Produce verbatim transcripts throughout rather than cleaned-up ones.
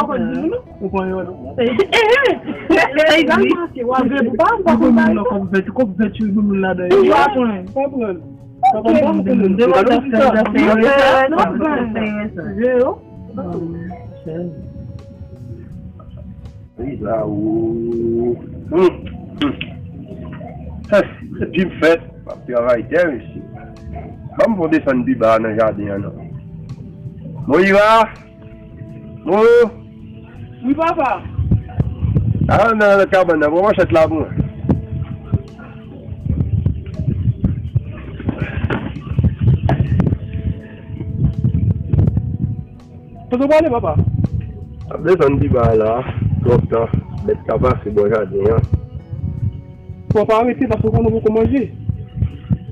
Ou pran yon. Ehe. Ehe. Egalman, se w ap jwe pou pa, pa konn pa. Kòb vèt, kòb vèt, yo, nou ladan. Ou pa pran. Pa pran. Pa pran, pa pran. Devan sa fè, sa fè, sa fè, sa fè. Jwe yo. Li la, ou. Hum, hum. Heh, depi m fèt, m ap travay tè, mesye. Ban m fon desann pi ba nan jaden an, non. Moyiba! Mo! Wi, papa. Al nan, nan kabann nan, pran manchèt la pou mwen. Kote w prale, papa? Ap desann pi ba la, twòp tan, bèt ka pase bò jaden an. Papa, rete, paske w konnen w poko manje.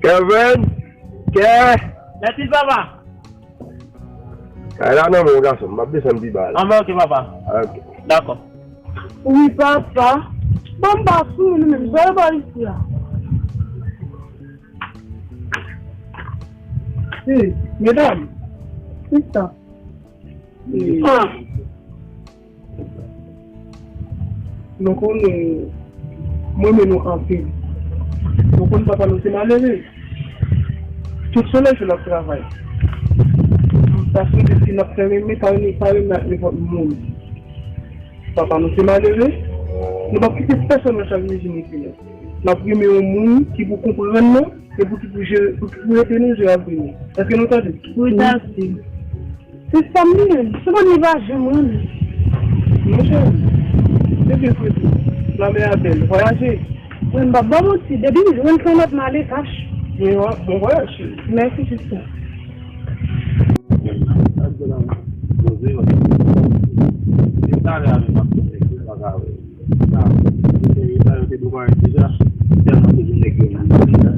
Kevin! Kè! Mèsi, papa! Kay la nan men w, gason m, m ap desann pi ba la. Anben, oke, papa. Oke. Dakò. Wi, papa. Ban m ba sou nou menm, jwe bò isi a. Hey, medam. Kisa? Hey. Ah. Nou konnen, mwen renmen nou anpil. Nou konn papa nou se malere. Tout solèy jou l ap travay. Paske depi n ap fè renmen, pa renmen, pa renmen ak nenpòt moun. Papa nou se malere. Nou p ap kite pèsonn nan chak mezi nou fini. N ap renmen yon moun ki pou konprann nou e pou ki pou jere, pou ki pou ede nou jere avni nou. Èske nou tande? Wi, tande. Se sa m ye, se konn li pa janm renmen. Monchè, se byen fredi. Lanmè a bèl. Vwayaje. Mwen, m p ap ba w manti. Depi m jwenn san nòt, m ale kach. Bon, bon vwayaj, cheri. Mèsi, sista. Poze yo. Se talè a menm m ap tonbe, se pa ka wè. Sa, se sa yo te dwe konnen deja, tèlman se pou nèg yo menm deja.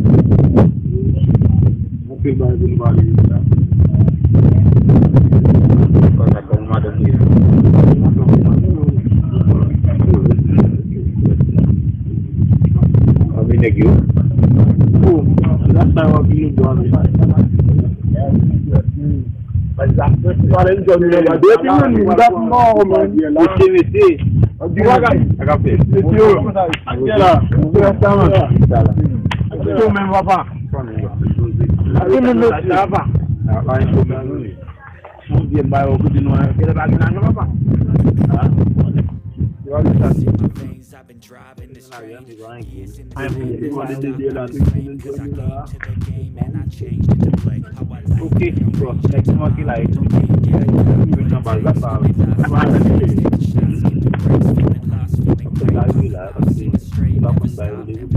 Anpil bagay pou nou pale deja. Kontak ak madanm li a. Anvi nèg yo. Oh, la sa yo anvi nou dwa. Depi mwen, dat mò, mwen. Mesye, mesye. Sa k ap fèt? Mesye, yo. Mesye, yo. Yo menm, papa. Ati moun mesye, papa. Bondye, m ba yo kote nou an. Kèlè pa gen lajan, papa. Ah. Yo, yo, sa. Ok, bon, nèg ki manke la, e tou. Mwen nan baz la, pa. Mwen la, paske mwen pa konn bay yo de. Mwen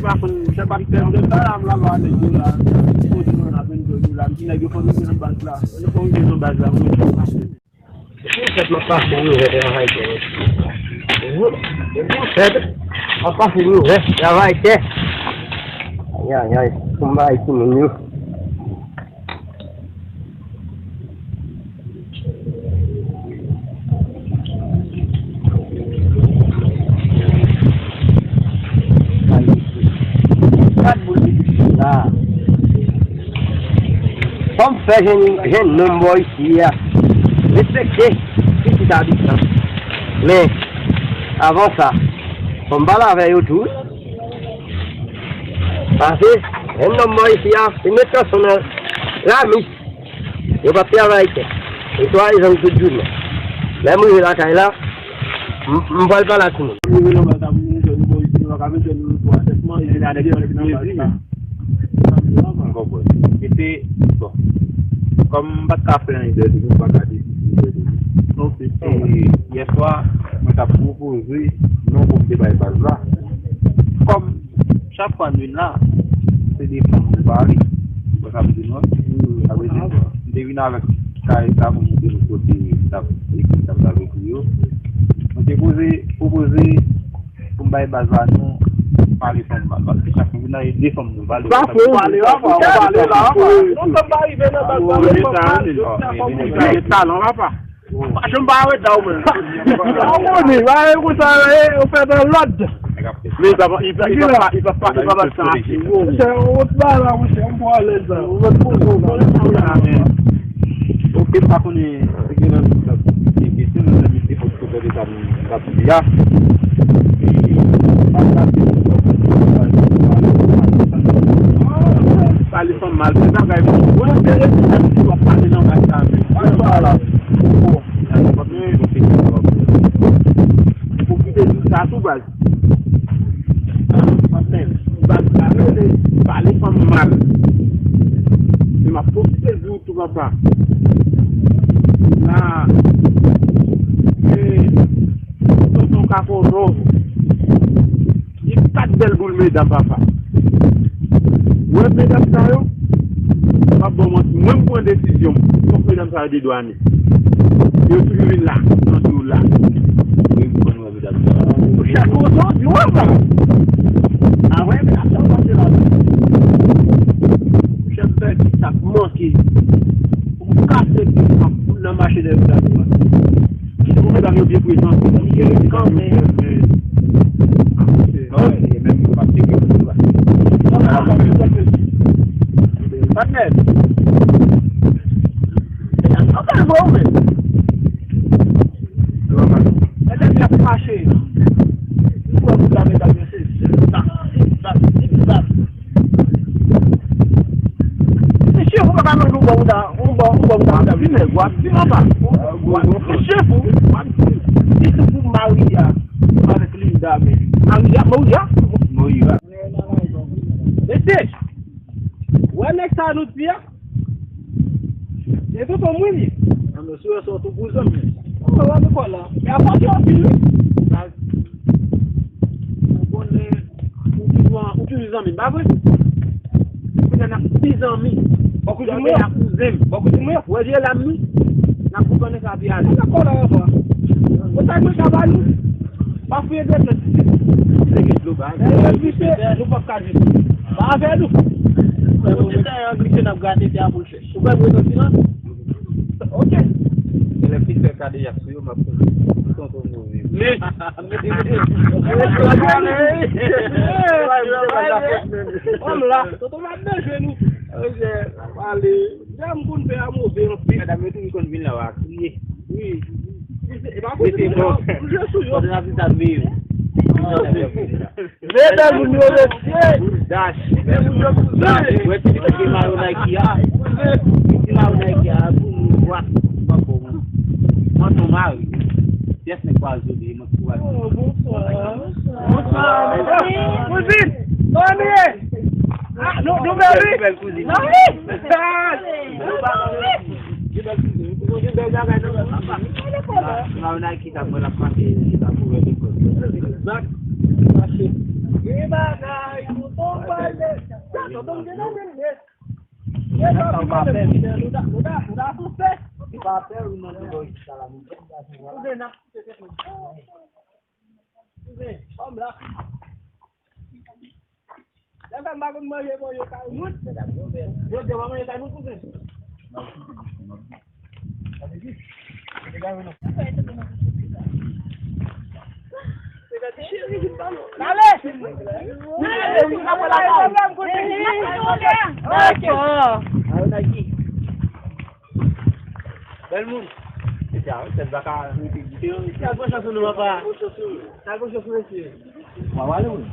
pa konn, se pa tèm de sa, la, m la, ba nèg yo la. Kote nou la, vin jodi la, m di nèg yo fò nou vin nan baz la. Nou fò nou vin nan baz la, mwen. Fèt m ap pase yon nouvè travay tè. Fèt m ap pase yon nouvè travay tè. Ayayay, pou m bay timoun yo. Gad boul li la. Fò m fè jèn, jèn nonm bò isi a respekte pitit abitan. Men, avan sa, fò m pale avè yo tou. Pase, jèn nonm bò isi a, li met kanson nan ramis. Yo p ap travay tè. Yo swa yo janm tout jounen. Lè m rive lakay la, m, m pral pale ak moun. Rive nan baz la, moun jwenn nou bò isi, nou pa ka vin jwenn nou twa tèt manje, nan nèg yo nan baz la. M konprann. E se, bon, kòm m pa t ka fè anyen dèyè li, m pa ka deside dèyè li. Ok. E yè swa, mwen t ap pwopoze non pou m te bay baz la. Kòm Chak fwa nou la, se de fanm nou pale. Ou konprann sa m di nou an? Sa vle di, m te vin avèk kay sa pou nou te kote t ap ekri, t ap lave pou yo. Mwen te poze, pwopoze pou m bay baz la non, pale fanm mal. Paske chak moun vin la, e de fanm nou pale. Sa fo, pale la, pale la. Non, sa pa rive nan baz la, men fanm mal, yo fè fanm mal. Gen talan, papa. Pa janm pa arete la ou menm. Ou konnen, pa gen konsa, eh, ou fè nan lòd. Men li pa, li pa, li pa, li pa, li pa bat sa ase wo. Monchè, ou pa la, monchè, m pran alèz la. Ou mèt poze w la. Amen. Ok, E m pa konnen, gen nan nou k ap gen kesyon, nan mete fòs kontwòl eta m t ap di a. E m ap gade pou sa. Pale fanm mal, se bagay mwen. Mwen espere se sa ki w ap pale nan bagay sa menm. Pale pa la. Ou kite di sa tou baz. Anfen, baz la rele, pale fanm mal. E m ap pwofite di w tou papa. La, e, tonton Kakoto. Li pa t bèl boul medam papa. Ou wè medam sa yo, m ap ba w manti, mwen m pran desizyon m, fòk medam sa yo dedwanye. Yo toujou vin la, nan do la. Wi, m konn wè medam sa. Chak oto, di w wè sa. A wè, medam sa yo pase la. Chèf fè ki sa k manke. Ou kase pi ap nan mache dèyè medam yo a. Kite pou medam yo byen prezante. Kanmenm. Patnè. Anpil vre ou menm. Medam y ap mache. Ou wè moun la medam yo se zip zap, zip zap, zip zap. Mesye, ou pa ka manje yon bon bouda, yon bon, yon bon bouda medam yo. Di nèg w ap di papa. Mesye fou. Di se pou Maria avèk Linda men. Maria, Maria. Maria. Mesye, wè nèg sa nou di a. E tonton mwen li. Nan mesye wè sa tou pou zanmi. Ou wè nou kò la. E a pati anpil wi. Ou konnen, ou toujou an, ou toujou zanmi m, pa vre? Kounye a n ap pi zanmi. Bò kouzin mwen. Kounye a kouzen m. Bò kouzin mwen. Wè vye lam li. N ap konprann sa pi ale. Dakò la, papa. Ou sa mwen ka ba nou? Pa fouye dwèt nan titi. Titi gen dlo ba. Dèyè misye, nou p ap ka jwenn. Pa avè nou. Ou di sa yon glise n ap grate tè a pou l chèch. Ou pa vre santi la? Ok. Genlè fi fè kadejak sou yo, m ap konn. Tonton move. Men. Kòm la, tonton m ap byen jwe nou. Ok, ale. Dam konn fè a move anpil. Medam yo toujou konn vin la, w a kriye. Wi. E pa posib, m jwe sou yo. Kòm la, fi sa veye. Medam, nou yo mesye. Dash. Wè ti ki mayo Nike a. Ti mayo Nike a, pou nou vwa. Mwen ton mari. Pyès nèg pa jodi, mwen kouraj. Oh, bonswa. Bonswa. Kouzin, kòman nou ye? Ah, nou, nou bèl wi. Bèl kouzin. Non, wi. Ah, nou bèl kouzin. Gen bèl kouzin. Ou gen bèl bagay nan men papa. Mayo Nike ta mwen la frape, li ta kouri lekòl. Egzak. Mache. Gen bagay, nou tonbe. Tonbe nan men. Bèl moun. Mesye a, tèt baka. Mesye a, bon chans pou nou, papa. Sa bon chans, mesye. Mwen pale, wi.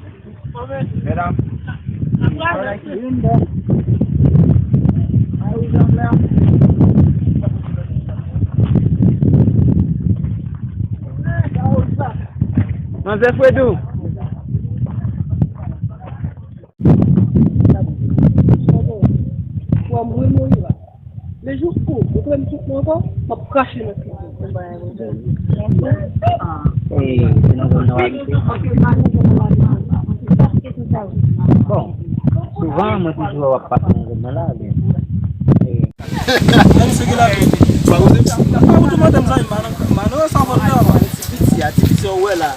Medam. Manzè Fredou. Wa m remori la. Men jis kou, ou kwè m tout mwen ankò, m ap krache nan figi w. Bon, souvan mwen toujou wè w ap pase nan zòn nan la, men, eh, Menm si gen la tou. Sa ou se pa ou tou madanm zanmi m, manan, manan sa fò nan. Ti piti a, ti piti a ou wè la.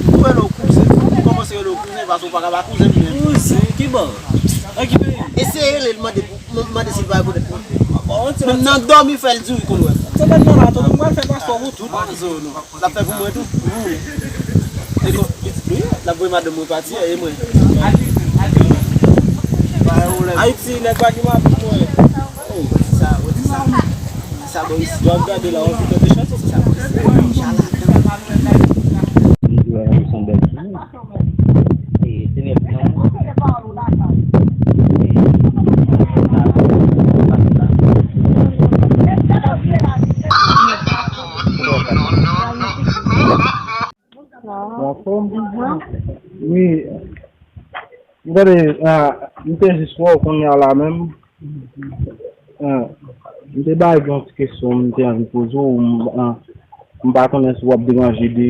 Ou wè lè w kouzen, ou kòmanse rele w kouzen, paske ou pa ka pa kouzen menm. Kouzen, ki bò? Nan ki peyi? Eseye rele l mande pou, m-, mande si l pa rekonèt mwen. Menm nan dòmi fè l di wi konn wè m. Se menm nan la, tonton, mwen fè paspò pou tout. L ap fè pou mwen tou. E kon, wi, l ap voye madanm mwen pati, e mwen. Ayiti, nèg pa ki mwen pou mwen. Oh, sa, ou di sa. Sa bò isi. W ap gade la, w ap vin tande chante. Sa bò isi. Deja ladan. Li di wè nou se yon bèl timoun. E, se nèg nan. Anfòm? Wi. M tande, ah, m te jis wè w kounye a la menm. Ah, m te bay gen yon ti kesyon m te anvi poze w, m, ah, m pa konnen si w ap deranje de,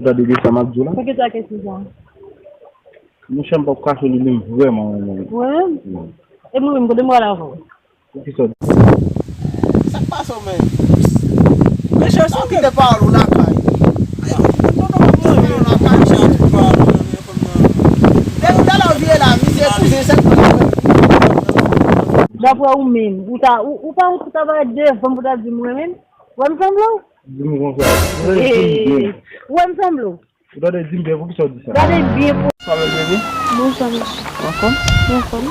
de, de sa m ap di w la. Poukisa kesyon sa? Monchè, m p ap kache li, li m vrèman renmen li. Wi? Wi. E mwen menm, kote m pral avè w? Poukisa w di sa? Sa k pase w menm? Mesye, si w kite pawòl ou lakay. Depi talè w vire la, misye kouzen sèt mil. Daprè ou menm, ou ta, ou, ou pa, ou ta va devan pou ta di m renmen? Wè m sanble w? Di m konsa. Ee, wè m sanble w? Ou tande, di m byen, poukisa w di sa? Gade byen pou. Sa va, bebe? Bonswa, mesye. Anfòm? Anfòm.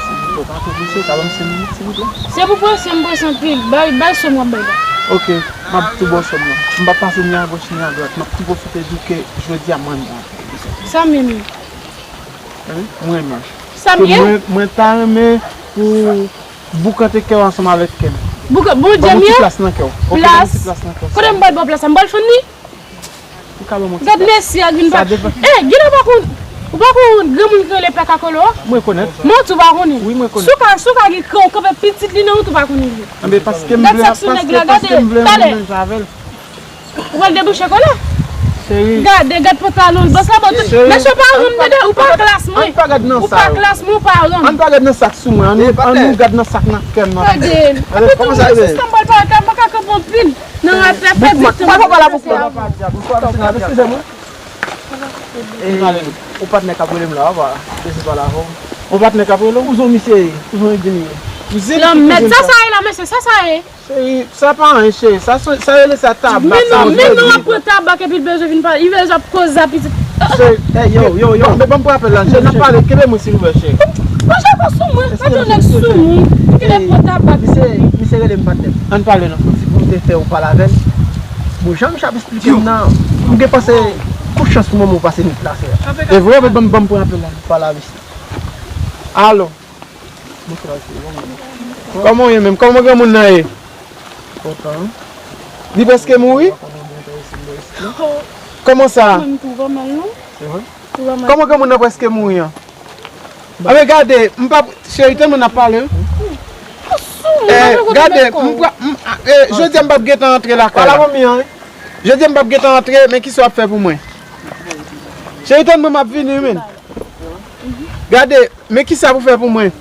Silvouplè, pa twò prese, ka ban m senk minit, silvouplè? Se pou prese, m prese anpil. Bay, bay sòm w ap bay la. Ok, m ap tou ba w sòm nan. M p ap pase ni agoch ni adwat. M ap tou pwofite di w ke jodi a mwen menm. Sa m ye menm? Wi, mwen menm. Sa m ye? Mwen, mwen ta renmen pou boukante kè w ansanm avèk kè m. Bouka-, Bondye m ye? Ban m yon ti plas nan kè w. Ok, ban m yon ti plas nan kè w. Kote m pral ba w plas la? M pral fann li? Ou ka ban m yon ti plas. Gad mesye a vin pa. Sa depann. Eh, Gina, ou pa konn, ou pa konn granmoun ki rele Pè Kakolo a? Mwen konèt. Mwen tou pa konnen. Wi, mwen konèt. Si w ka, si w ka gen kran, w kanpe pitit li nan wout, ou pa konnen li. Anben, paske m vle, paske, paske m vle renmen jan avè l. Ou pral debouche kòlè? Cheri. Gade, gad pantalon l. Bòs la, bòs. Cheri. Mesye, ou pa ranm, tande, ou pa klas mwen. Ann pa gad nan sa yo. Ou pa klas mwen, ou pa ranm. Ann pa gad nan sa k sou mwen. Ann nou, ann nou gad nan sa k nan kè m nan. Gade. Gade kòman sa ye. Sistèm bòl pa, pa ka kanpe anpil. Nan rèt la, pèdi tan. Mwen pa pale avè w. Eskize mwen. Ou patnè k ap rele m la, apa. Dezi pale avè w. Ou patnè k ap rele w? Ou zon misye ye. Ou zon Edini ye. Lanmèd, sa sa ye la, mesye, sa sa ye? Cheri, sa pa anyen, cheri. Sa se, sa rele sa tabak. Men non, men non, w ap pran tabak epi l bezwen vin pale. Li bezwen ap koze a pitit. Cheri, hey, yo, yo, yo. Men ban m pran apèl la, cheri, n ap pale. Kenbe mwen, silvouplè, cheri. Manje pa sou mwen. Sa te yon nèg sou moun. Ki lè pran tabak. Misye, misye rele m patnè. Ann pale non, Francis. Pou m te fè ou pale avè l. Bon, jan misye ap esplike m nan, m gen panse, bon chans pou manman w pase nèt la, sè. E vre, ban m, ban m pran apèl la. Pale avè misye. Alo. Kòman w ye menm? Kòman granmoun nan ye? Kontan. Li prèske mouri? Kòman sa? Mwen, m twouve mal, non. Kòman granmoun nan prèske mouri an? Anben, gade, m p ap, cheri, tann mwen n ap pale, wi. Eh, gade, m p ap, m, eh, jodi a m p ap gentan antre lakay la. Jodi a m p ap gentan antre, men kisa w ap fè pou mwen? Cheri, tann mwen, m ap vini, wi, men. Gade, men kisa pou fè pou mwen?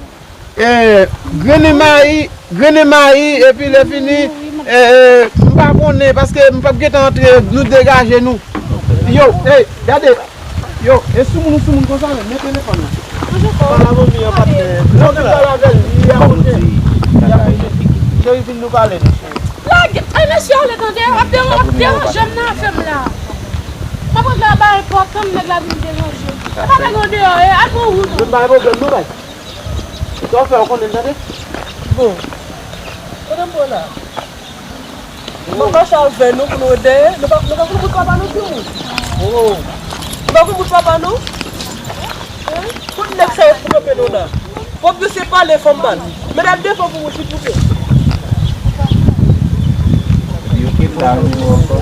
Eh, grennen mayi, grennen mayi, epi lè fini, eh, eh, m pa konnen, paske m p ap gentan antre, nou degaje nou. Yo, eh, gade, yo, e soumoun ou soumoun konsa menm, men telefòn nan. Pale avè m, patnè. Lè w fin pale avè l, li akote. Li akote. Cheri, vin nou pale, non, cheri. Lage, ay, mesye, ale, tande, w ap deran-, w ap deranje m nan afè m la. M ap rantre anba enpòtan, nèg la vin deranje m. E pa nèg andeyò, e, al pran wout ou. Nou pa gen pwoblèm, non, bay. Sa w fè, w konnen, tande? Bon. Kote m pran la? Nou pa mache avè nou pou nou dèyè. Nou pa, nou pa konn bout papa nou, timoun. Oh. Nou pa konn bout papa nou. Tout nèg sa yo pou kanpe nou la. Pòp yo se pale fò m ba l. Medam defo pou mwen silvouplè. Yo ki pa nou ankò.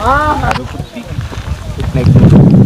Ah. Gade kout pik. Tout nèg yo.